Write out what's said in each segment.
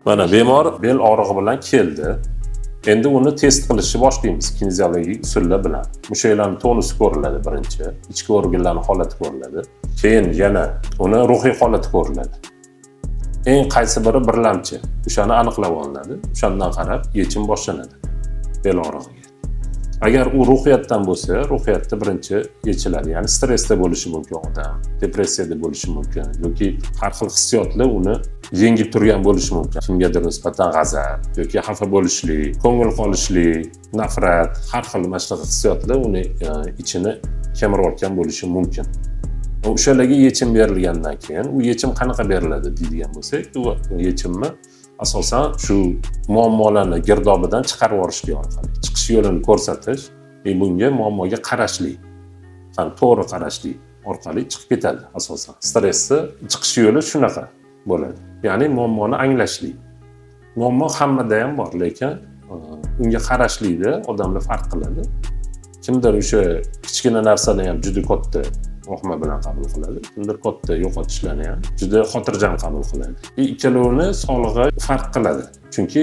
Mana bemor bel og'rig'i bilan keldi. Endi uni test qilishni boshlaymiz kineziologik usullar bilan. Mushaklarning tonusi ko'riladi birinchi, ichki organlarning holati ko'riladi. Keyin yana uni ruhiy holati ko'riladi. Eng qaysi biri birlamchi, o'shani aniqlab olinadi. O'shandan qarab yechim boshlanadi bel og'rig'iga. Agar u ruhiyatdan bo'lsa, ruhiyatda birinchi yechiladi. Ya'ni stressda bo'lishi mumkin odam, depressiyada bo'lishi mumkin yoki har xil hissiyotlar uni yengib turgan bo'lishi mumkin. Kimgadir nisbatan g'azab yoki xafa bo'lishlik, ko'ngil qolishlik, nafrat, har xil mana shunaqa hissiyotlar uni ichini kemirayotgan bo'lishi mumkin. O'shalarga yechim berilgandan keyin, u yechim qanaqa beriladi deydigan bo'lsak, u yechimni asosan shu muammolarni girdobidan chiqarib yuborishlik orqali, chiqish yo'lini ko'rsatish va bunga muammoga qarashlik, ya'ni to'g'ri qarashlik orqali chiqib ketadi asosan. Stressni chiqish yo'li shunaqa bo'ladi. Ya'ni muammoni anglashlik. Muammo hammada ham bor, lekin unga qarashlikda odamlar farq qiladi. Kimdir o'sha kichkina narsani ham juda katta vahima bilan qabul qiladi, kimdir katta yo'qotishlarni ham juda xotirjam qabul qiladi. И ikkalovini sog'lig'i farq qiladi. Chunki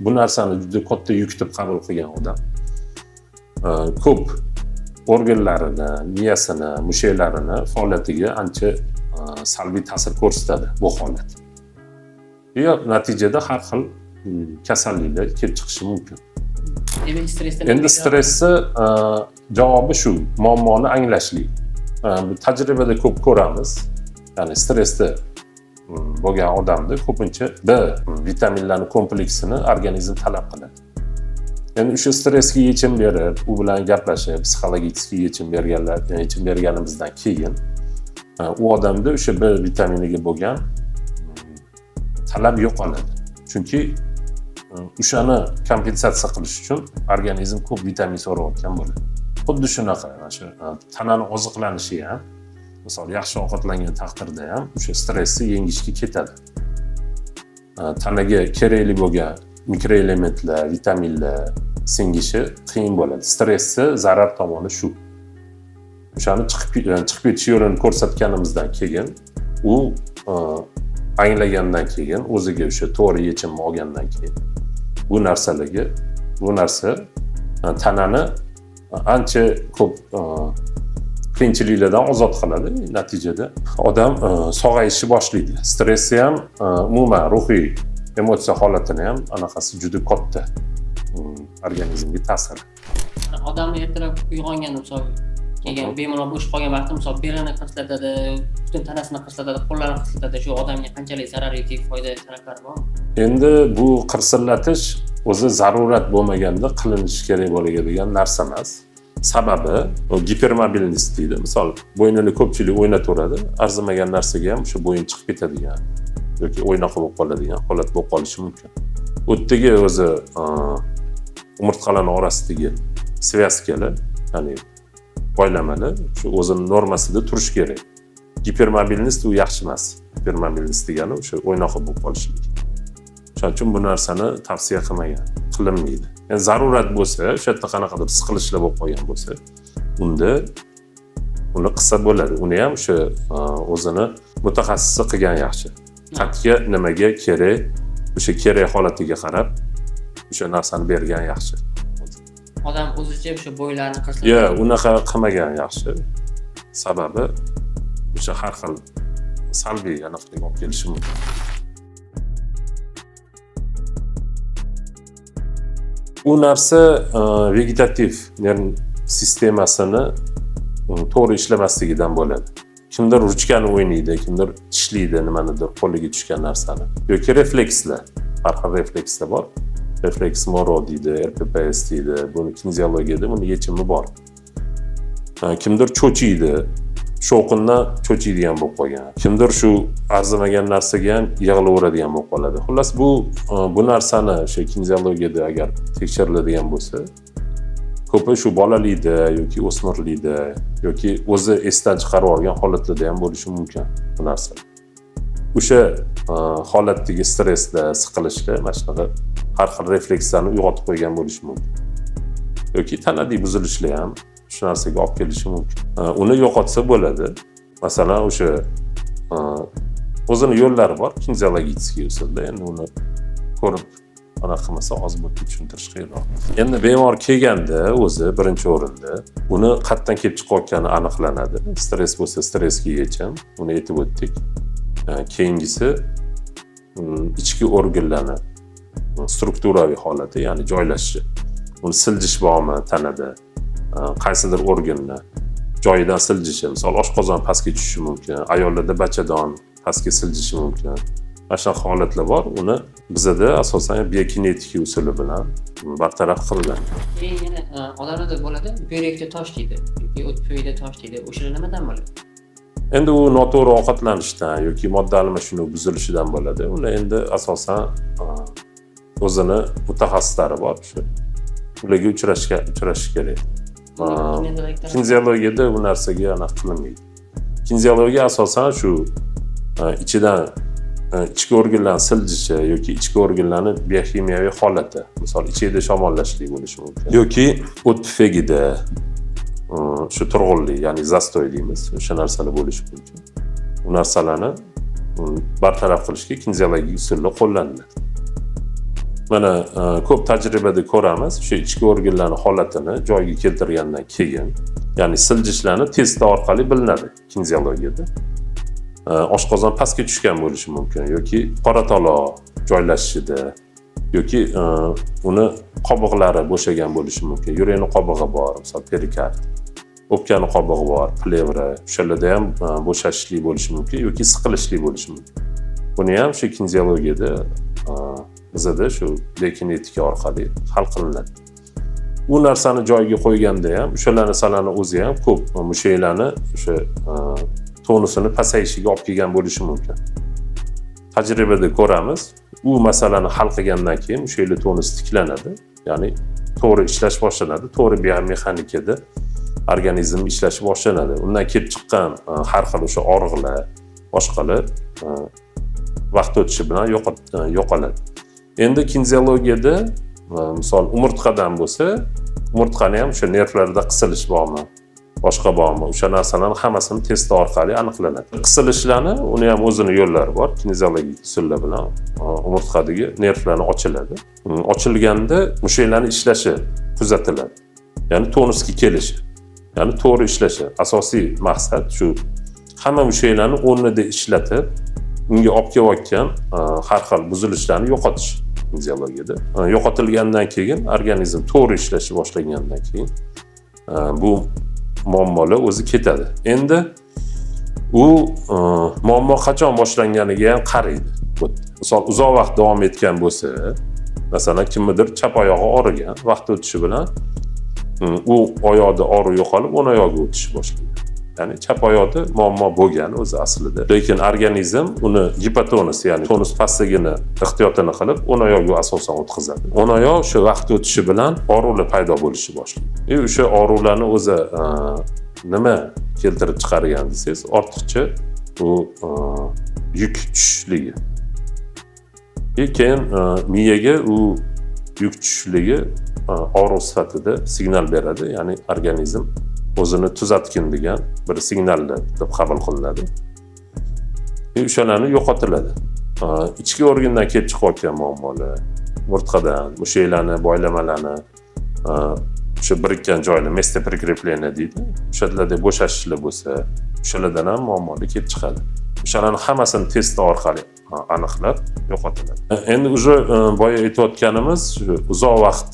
bu narsani juda katta yuk deb qabul qilgan odam ko'p organlarini, miyasini, mushaklarini faoliyatiga ancha salbiy ta'sir ko'rsatadi bu holat. И natijada har xil kasalliklar kelib chiqishi mumkin. Demak, stressdan Endi stressni javobi shu, muammoni anglashlik. Bu tajribada ko'p ko'ramiz. Ya'ni stressda bo'lgan odamda ko'pincha B vitaminlarni kompleksini organizm talab qiladi. Endi o'sha stressga yechim berib, u bilan gaplashib, psixologik yechim berganlar, yechim berganimizdan keyin u odamda o'sha B vitaminiga bo'lgan talab yo'qoladi. Chunki o'shani kompensatsiya qilish uchun organizm ko'p vitamin so'rayotgan bo'ladi. Xuddi shunaqa mana shu tanani oziqlanishi ham, misol, yaxshi ovqatlangan taqdirda ham o'sha stressni yengishga ketadi. Tanaga kerakli bo'lgan mikroelementlar, vitaminlar singishi qiyin bo'ladi. Stressni zarar tomoni shu. O'shani chiqib ketish yo'lini ko'rsatganimizdan keyin u anglagandan keyin, o'ziga o'sha to'g'ri yechimni olgandan keyin bu narsa tanani ancha ko'p qiyinchiliklardan ozod qiladi. Natijada odam sog'ayishni boshlaydi. Stressni ham, umuman ruhiy emotsiya holatini ham anaqasi juda katta organizmga ta'siri. Odamni ertalab uyg'onganda, misol, keyin bemalol bo'sh qolgan vaqtda, misol, belini qirslatadi, butun tanasini qirslatadi, qo'llarini qirslatadi. Shu odamga qanchalik zarar yoki foyda taraflari bormi? Endi bu qirsillatish o'zi zarurat bo'lmaganda qilinishi kerak bo'ladigan narsa emas. Sababi u гипермобильность deydi. Misol, bo'ynini ko'pchilik o'ynataveradi, arzimagan narsaga ham o'sha bo'yin chiqib ketadigan yoki o'ynoqi bo'lib qoladigan holat bo'lib qolishi mumkin. U yerdagi o'zi umurtqalarni orasidagi связка lar, ya'ni boylamalar shu o'zini normasida turishi kerak. Гипермобильность u yaxshi emas. Гипермобильность degani o'sha o'ynoqi bo'lib qolishlik. Shuning uchun bu narsani tavsiya qilmagan, qilinmaydi. Ya'ni zarurat bo'lsa, o'sha yerda qanaqadir siqilishlar bo'lib qolgan bo'lsa, unda uni qilsa bo'ladi. Uni ham o'sha o'zini mutaxassisi qilgan yaxshi. Qatga nimaga kerak, o'sha kerak holatiga qarab o'sha narsani bergan yaxshi. Odam o'zicha o'sha bo'ylarini qirslatadi. Yo'q, unaqa qilmagan yaxshi. Sababi o'sha har xil salbiy aniqlik olib kelishi mumkin. U narsa vegetativ nerv sistemasini to'g'ri ishlamasligidan bo'ladi. Kimdir ruchkani o'ynaydi, kimdir tishlaydi nimanidir qo'liga tushgan narsani. Yoki reflekslar, har xil reflekslar bor. Refleks Moro deydi, RPPS deydi. Buni kineziologiyada buni yechimi bor. Kimdir cho'chiydi, shovqindan cho'chiydigan bo'lib qolgan. Kimdir shu arzimagan narsaga ham yig'laveradigan bo'lib qoladi. Xullas, bu narsani o'sha kineziologiyada agar tekshiriladigan bo'lsa, ko'pi shu bolalikda yoki o'smirlikda yoki o'zi esdan chiqarib yuborgan holatlarda ham bo'lishi mumkin bu narsa. O'sha holatdagi stressda, siqilishda mana shunaqa har xil reflekslarni uyg'otib qo'ygan bo'lishi mumkin. Yoki tanadagi buzilishlar ham shu narsaga olib kelishi mumkin. Uni yo'qotsa bo'ladi. Masalan, o'sha O'zini yo'llari bor кинезиологический usulda. Endi uni ko'rib anaqa qilmasa, hozir bu yerda tushuntirish qiyinroq. Endi bemor kelganda o'zi birinchi o'rinda uni qayerdan kelib chiqayotgani aniqlanadi. Stress bo'lsa, stressga yechim, uni aytib o'tdik. Keyingisi ichki organlarni strukturaviy holati, ya'ni joylashishi, uni siljish bormi tanada, qaysidir organni joyidan siljishi. Misol, oshqozon pastga tushishi mumkin, ayollarda bachadon pastga siljishi mumkin. Mana shunaqa holatlar bor. Uni bizada asosan biokinetika usuli bilan bartaraf qilinadi. Keyin yana odamlarda bo'ladi, buyrakda tosh deydi yoki o't pufagida tosh deydi. O'shalar nimadan bo'ladi? Endi u noto'g'ri ovqatlanishdan yoki modda almashinuvi buzilishidan bo'ladi. Uni endi asosan o'zini mutaxassislari bor, shu ularga uchrashish kerak. Kineziologik taraf- Kineziologiyada bu narsaga anaqa qilinmaydi. Kineziologiya asosan shu ichidan ichki organlarni siljishi yoki ichki organlarni bioximiyaviy holati, misol, ichakda shamollashlik bo'lishi mumkin yoki o't pufagida shu turg'unlik, ya'ni застой deymiz, o'sha narsalar bo'lishi mumkin. U narsalarni bartaraf qilishga kineziologik usullar qo'llaniladi. Mana ko'p tajribada ko'ramiz, o'sha ichki organlarni holatini joyiga keltirgandan keyin, ya'ni siljishlarni testlar orqali bilinadi kineziologiyada. Oshqozon pastga tushgan bo'lishi mumkin yoki qora tolo joylashishida yoki uni qobiqlari bo'shagan bo'lishi mumkin. Yurakni qobig'i bor, misol, perikard, o'pkani qobig'i bor, plevra, o'shalarda ham bo'shashishlik bo'lishi mumkin yoki siqilishlik bo'lishi mumkin. Buni ham shu kineziologiyada bizada shu biokinetika orqali hal qilinadi. U narsani joyiga qo'yganda ham o'sha narsalarni o'zi ham ko'p mushaklarni o'sha tonusini pasayishiga olib kelgan bo'lishi mumkin. Tajribada ko'ramiz, u masalani hal qilgandan keyin mushaklar tonusi tiklanadi, ya'ni to'g'ri ishlash boshlanadi, to'g'ri biomexanikada organizm ishlashi boshlanadi. Undan kelib chiqqan har xil o'sha og'riqlar, boshqalar vaqt o'tishi bilan yo'qoladi. Endi kineziologiyada misol, umurtqadan bo'lsa, umurtqani ham o'sha nervlarida qisilish bormi, boshqa bormi, o'sha narsalarni hammasini test orqali aniqlanadi. Qisilishlarni, uni ham o'zini yo'llari bor, kineziologik usullar bilan umurtqadagi nervlarni ochiladi. Ochilganda mushaklarni ishlashi kuzatiladi, ya'ni tonusga kelishi, ya'ni to'g'ri ishlashi. Asosiy maqsad shu, hamma mushaklarni o'rnida ishlatib, unga olib kelayotgan har xil buzilishlarni yo'qotish kineziologiyada. Yo'qotilgandan keyin, organizm to'g'ri ishlashni boshlagandan keyin bu muammolar o'zi ketadi. Endi u muammo qachon boshlanganiga ham qaraydi bu yerda. Misol, uzoq vaqt davom etgan bo'lsa, masalan, kimnidir chap oyog'i og'rigan, vaqt o'tishi bilan u oyoqda og'riq yo'qolib, o'ng oyog'iga o'tishni boshlaydi. Ya'ni chap oyoqda muammo bo'lgan o'zi aslida, lekin organizm uni gipotonus, ya'ni tonus pastligini ehtiyotini qilib, o'ng oyog'iga asosan o'tkazadi. O'ng oyoq o'sha vaqt o'tishi bilan og'riqlar paydo bo'lishni boshlaydi. И o'sha og'riqlarni o'zi nima keltirib chiqargan desangiz, ortiqcha bu yuk tushishligi. И keyin miyaga u yuk tushishligi og'riq sifatida signal beradi, ya'ni organizm o'zini tuzatgin degan bir signallar deb qabul qilinadi и o'shalarni yo'qotiladi. Ichki organdan kelib chiqayotgan muammolar, umurtqadan, mushaklarni, boylamalarni o'sha birikkan joylar, место прикрепления deydi, o'shalarda bo'shashishlar bo'lsa, o'shalardan ham muammolar kelib chiqadi. O'shalarni hammasini test orqali aniqlab yo'qotiladi. Endi уже boya aytayotganimiz, shu uzoq vaqt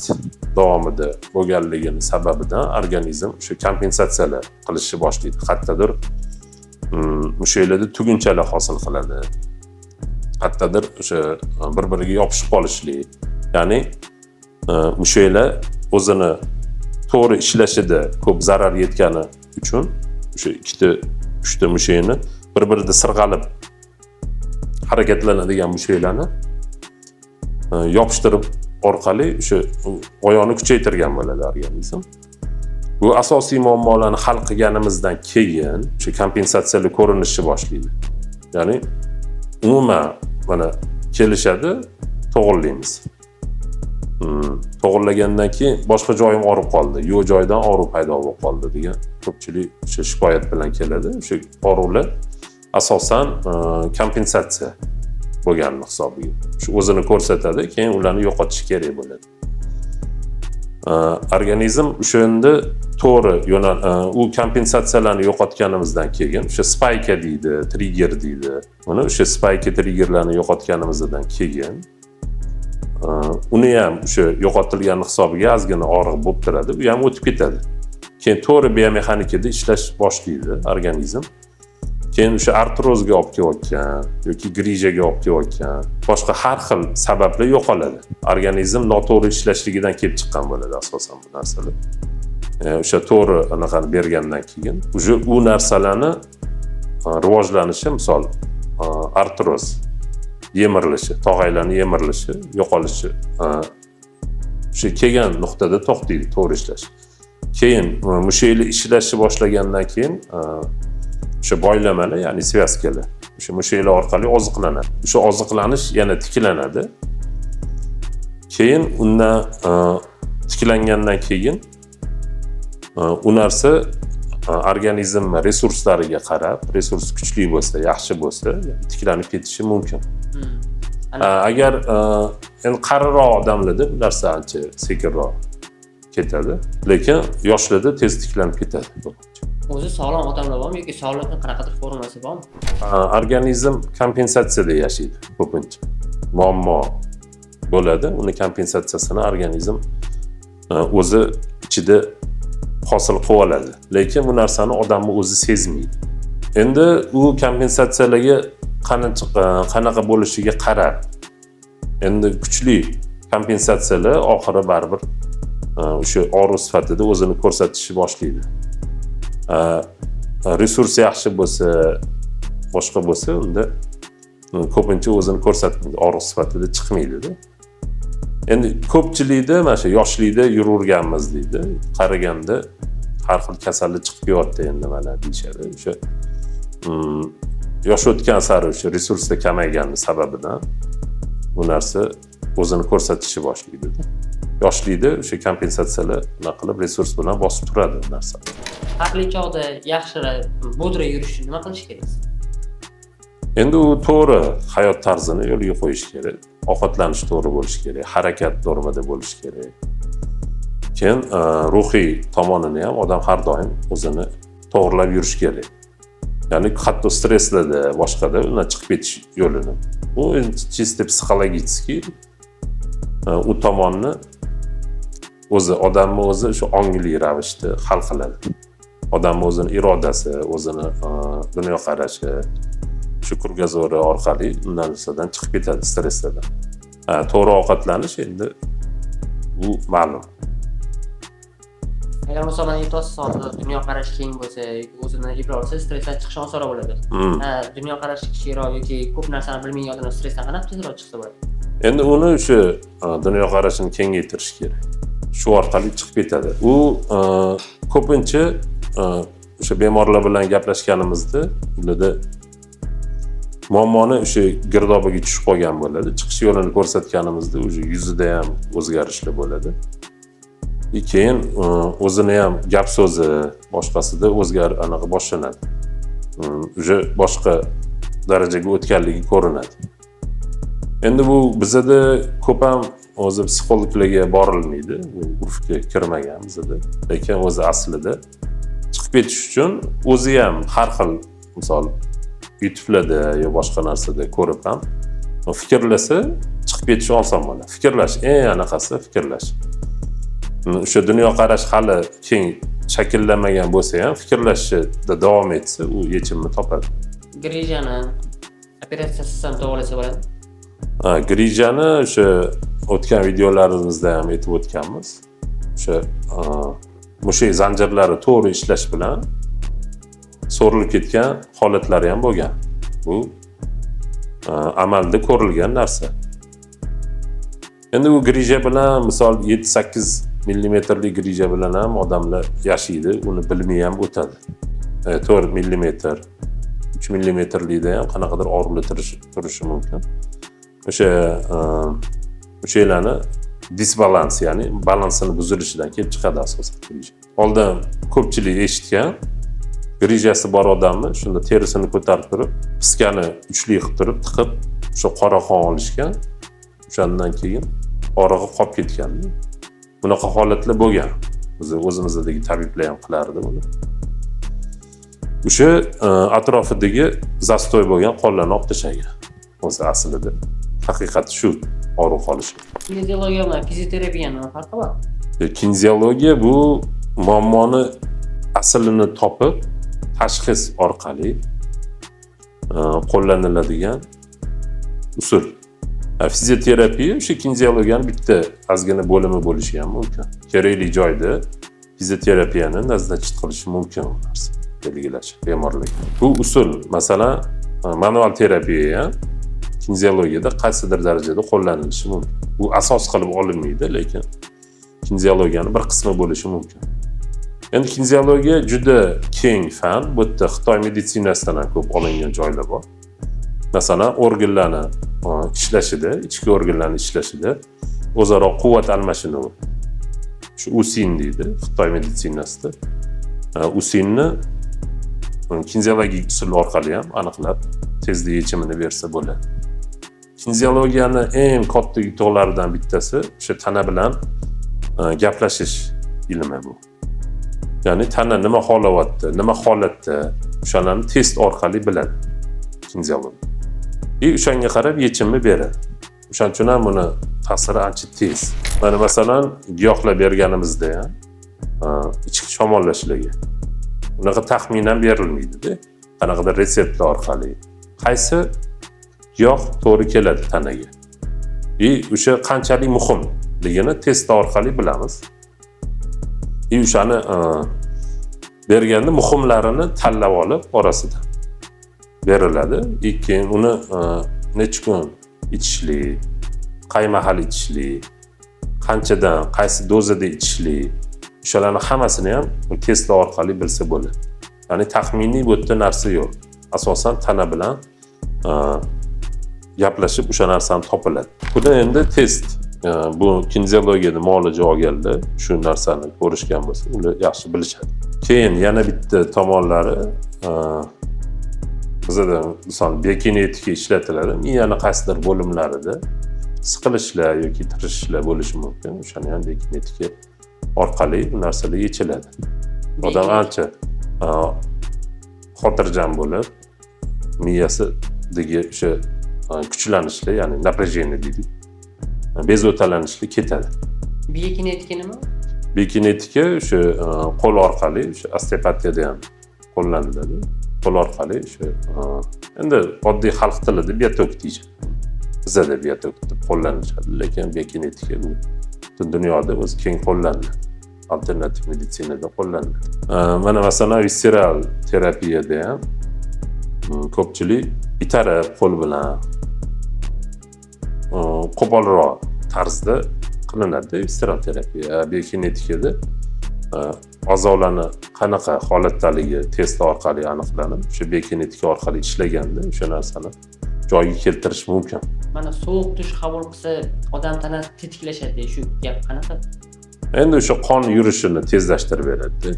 davomida bo'lganligini sababidan organizm o'sha kompensatsiyalar qilishni boshlaydi. Qayerdadir mushaklarda tugunchalar hosil qiladi, qayerdadir o'sha bir biriga yopishib qolishlik, ya'ni mushaklar o'zini to'g'ri ishlashida ko'p zarar yetgani uchun o'sha ikkita, uchta mushakni bir birida sirg'alib harakatlanadigan mushaklarni yopishtirib orqali o'sha oyoqni kuchaytirgan bo'ladi organizm. Bu asosiy muammolarni hal qilganimizdan keyin o'sha kompensatsiyalar ko'rinishni boshlaydi. Ya'ni umuman mana kelishadi, to'g'irlaymiz. To'g'irlagandan keyin boshqa joyim og'rib qoldi, yo'q joydan og'riq paydo bo'lib qoldi degan ko'pchilik o'sha shikoyat bilan keladi. O'sha og'riqlar Asosan kompensatsiya bo'lganini hisobiga shu o'zini ko'rsatadi, keyin ularni yo'qotish kerak bo'ladi. Organizm o'shanda to'g'ri yo'nal u kompensatsiyalarni yo'qotganimizdan keyin, o'sha спайка deydi, trigger deydi uni, o'sha спайка, triggerlarni yo'qotganimizdan keyin uni ham o'sha yo'qotilgani hisobiga ozgina og'riq bo'lib turadi, u ham o'tib ketadi. Keyin to'g'ri biomexanikada ishlash boshlaydi organizm. Keyin o'sha artrozga olib kelayotgan yoki грыжа ga olib kelayotgan boshqa har xil sabablar yo'qoladi. Organizm noto'g'ri ishlashligidan kelib chiqqan bo'ladi asosan bu narsalar. O'sha to'g'ri anaqani bergandan keyin уже u narsalarni rivojlanishi, misol, artroz yemirilishi, tog'aylarni yemirilishi, yo'qolishi o'sha kelgan nuqtada to'xtaydi to'g'ri ishlash. Keyin mushaklar ishlashni boshlagandan keyin o'sha boylamalar, ya'ni связка lar o'sha mushaklar orqali oziqlanadi. O'sha oziqlanish yana tiklanadi. Keyin undan tiklangandan keyin u narsa organizm resurslariga qarab, resurs kuchli bo'lsa, yaxshi bo'lsa, tiklanib ketishi mumkin. Agar endi qariroq odamlarda bu narsa ancha sekinroq ketadi, lekin yoshlarda tez tiklanib ketadi. O'zi sog'lom odamlar bormi yoki sog'liqni qanaqadir formasi bormi? Organizm kompensatsiyada yashaydi ko'pincha. Muammo bo'ladi, uni kompensatsiyasini organizm o'zi ichida hosil qilib oladi, lekin bu narsani odamni o'zi sezmaydi. Endi u kompensatsiyalarga qanaqa bo'lishiga qarab, endi kuchli kompensatsiyalar oxiri baribir o'sha og'riq sifatida o'zini ko'rsatishni boshlaydi. Resurs yaxshi bo'lsa, boshqa bo'lsa, unda ko'pincha o'zini ko'rsatmaydi, og'riq sifatida chiqmaydida. Endi ko'pchilikda mana shu yoshlikda yuraverganmiz deydi, qariganda har xil kasallik chiqib kelyapti endi mana deyishadi. O'sha yosh o'tgan sari o'sha resurslar kamaygani sababidan bu narsa o'zini ko'rsatishni boshlaydi. Yoshlikda o'sha kompensatsiyalar nima qilib, resurs bilan bosib turadi bu narsa. Qarilik chog'da yaxshiroq, бодрый yurish uchun nima qilish kerak? Endi u to'g'ri hayot tarzini yo'lga qo'yish kerak, ovqatlanish to'g'ri bo'lishi kerak, harakat normada bo'lishi kerak. Keyin ruhiy tomonini ham odam har doim o'zini to'g'irlab yurish kerak, ya'ni hatto stresslarda, boshqada undan chiqib ketish yo'lini, bu endi чисто психологический u tomonni o'zi odamni o'zi shu ongli ravishda hal qiladi. Odamni o'zini irodasi, o'zini dunyoqarashi, shu кругозор i orqali undan narsadan chiqib ketadi, stresslardan. To'g'ri ovqatlanish endi bu ma'lum. Agar masalan aytyapsiz, hozir dunyoqarashi keng bo'lsa yoki o'zini eplay olsa, stressdan chiqish osonroq bo'ladi. Ha, dunyoqarashi kichikroq yoki ko'p narsani bilmagan odamlar stressdan qanaqa tezroq chiqsa bo'ladi? Endi uni o'sha dunyoqarashini kengaytirish kerak, shu orqali chiqib ketadi u. Ko'pincha o'sha bemorlar bilan gaplashganimizda ularda muammoni o'sha girdobiga tushib qolgan bo'ladi. Chiqish yo'lini ko'rsatganimizda уже yuzida ham o'zgarishlar bo'ladi и keyin o'zini ham gap so'zi, boshqasida o'zgar anaqa boshlanadi. Уже boshqa darajaga o'tganligi ko'rinadi. Endi bu bizada ko'p ham o'zi psixologlarga borilmaydi, bu urfga kirmagan bizada, lekin o'zi aslida chiqib ketish uchun o'zi ham har xil, misol, YouTubelarda yo boshqa narsada ko'rib ham fikrlasa, chiqib ketish oson bo'ladi. Fikrlash eng anaqasi, fikrlash. O'sha dunyoqarash hali keng shakllanmagan bo'lsa ham, fikrlashda davom etsa, u yechimini topadi. Грыжа ni operatsiyasiz ham davolasa bo'ladi? Ha, грыжа ni o'sha o'tgan videolarimizda ham aytib o'tganmiz, o'sha mushak zanjirlari to'g'ri ishlash bilan so'rilib ketgan holatlari ham bo'lgan. Bu amalda ko'rilgan narsa. Endi u грыжа bilan, misol, 7-8 millimetrlik грыжа bilan ham odamlar yashaydi, uni bilmay ham o'tadi. 4 millimetr, 3 millimetrlikda ham qanaqadir og'riqlar turishi mumkin. O'sha mushaklarni disbalans, ya'ni balansini buzilishidan kelib chiqadi asosan грыжа. Oldin ko'pchilik eshitgan. Грыжа si bor odamni shunda terisini ko'tarib turib, piskani uchli qilib turib tiqib, o'sha qora qon olishgan. O'shandan keyin og'rig'i qolib ketgan. Bunaqa holatlar bo'lgan. Biz o'zimizdagi tabiblar ham qilardi buni. O'sha atrofidagi застой bo'lgan qonlarni olib tashlagan. O'zi aslida haqiqati shu, og'riq qolishi. Kineziologiya bilan fizioterapiya nima farqi bor? Kineziologiya bu muammoni aslini topib, tashxis orqali qo'llaniladigan usul. Fizioterapiya o'sha kineziologiyani bitta ozgina bo'limi bo'lishi ham mumkin. Kerakli joyda fizioterapiyani назначить qilishi mumkin u narsa, belgilash bemorlarga. Bu usul, masalan, manual terapiya ham kineziologiyada qaysidir darajada qo'llanilishi mumkin. Bu asos qilib olinmaydi, lekin kineziologiyani bir qismi bo'lishi mumkin. Endi kineziologiya juda keng fan. Bu yerda Xitoy meditsinasidan ham ko'p olingan joylar bor. Masalan, organlarni ishlashida, ichki organlarni ishlashida o'zaro quvvat almashinuvi. Shu usin deydi Xitoy meditsinasida. Usinni kineziologik usul orqali ham aniqlab, tezda yechimini bersa bo'ladi. Kineziologiyani eng katta yutuqlaridan bittasi o'sha tana bilan gaplashish ilmi bu. Ya'ni tana nima xohlayapti, nima holatda, o'shalarni test orqali biladi kineziolog. И o'shanga qarab yechimni beradi. O'shaning uchun ham buni ta'siri ancha tez. Mana masalan, giyohlar berganimizda ham ichki shamollashlarga unaqa taxminan berilmaydi-da. Qanaqadir retseptlar orqali qaysi giyoh to'g'ri keladi tanaga. И o'sha qanchalik muhimligini test orqali bilamiz. И o'shani berganda muhimlarini tanlab olib orasidan beriladi. И keyin uni necha kun ichishlik, qay mahal ichishlik, qanchadan, qaysi dozada ichishlik, o'shalarni hammasini ham testlar orqali bilsa bo'ladi. Ya'ni taxminiy bu yerda narsa yo'q. Asosan tana bilan gaplashib o'sha narsani topiladi. Buni endi test, bu kineziologiyada muolaja olganlar shu narsani ko'rishgan bo'lsa, ular yaxshi bilishadi. Keyin yana bitta tomonlari, bizada misol biokinetika ishlatiladi. Miyani qaysidir bo'limlarida siqilishlar yoki tirishishlar bo'lishi mumkin. O'shani ham biokinetika orqali bu narsalar yechiladi. Odam ancha xotirjam bo'lib, miyasidagi o'sha kuchlanishlar, ya'ni напряжение deydi, bezovtalanishlar ketadi. Biokinetika nima? Biokinetika o'sha qo'l orqali, o'sha osteopatiyada ham qo'llaniladi. Qo'l orqali o'sha endi oddiy xalq tilida biotok deyishadi. Bizada biotok deb qo'llanishadi, lekin biokinetika bu butun dunyoda o'zi keng qo'llaniladi. Alternativ meditsinada qo'llaniladi. Mana masalan, visceral terapiyada ham ko'pchilik itarib qo'l bilan qo'polroq tarzda qilinadi visceral terapiya. Biokinetikada a'zolarni qanaqa holatdaligi test orqali aniqlanib, o'sha biokinetika orqali ishlaganda o'sha narsani joyiga keltirish mumkin. Mana sovuq dush qabul qilsa, odam tanasi tetiklashadi, shu gap qanaqa? Endi o'sha qon yurishini tezlashtirib beradi.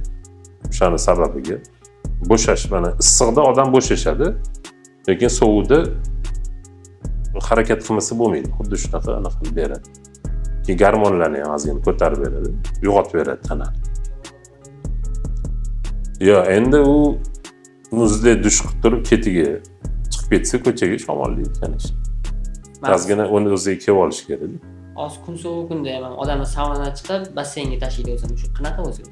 O'shani sababiga bo'shash, mana issiqda odam bo'shashadi, lekin sovuqda harakat qilmasa bo'lmaydi. Xuddi shunaqa anaqa qilib beradi. Keyin gormonlarni ham ozgina ko'tarib beradi, uyg'otib beradi tanani. Yo, endi u muzdek dush qilib turib ketiga chiqib ketsa ko'chaga, shamollaydi, конечно. Ozgina uni o'ziga kelib olish kerak. Hozir kun sovuq kunda ham odamni saunadan chiqib basseynga tashlaydi o'zini. Shu qanaqa o'zi?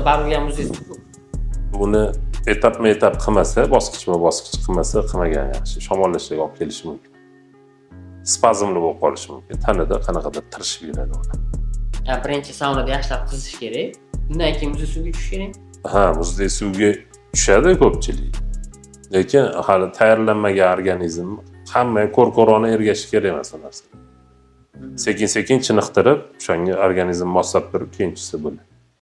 Baribir ham muzlaysiz. Buni etapma etap qilmasa, bosqichma bosqich qilmasa, qilmagan yaxshi. Shamollashga olib kelishi mumkin. Spazmli bo'lib qolishi mumkin. Tanada qanaqadir tirishib yuradi odam. Ya birinchi saunada yaxshilab qizish kerak. Undan keyin muzli suvga tushish kerak. Ha, muzdek suvga tushadi ko'pchilik. Lekin hali tayyorlanmagan organizm hamma ko'r-ko'rona ergashish kerak emas u narsaga. Sekin-sekin chiniqtirib, o'shanga organizm moslab turib keyin tushsa bo'ladi.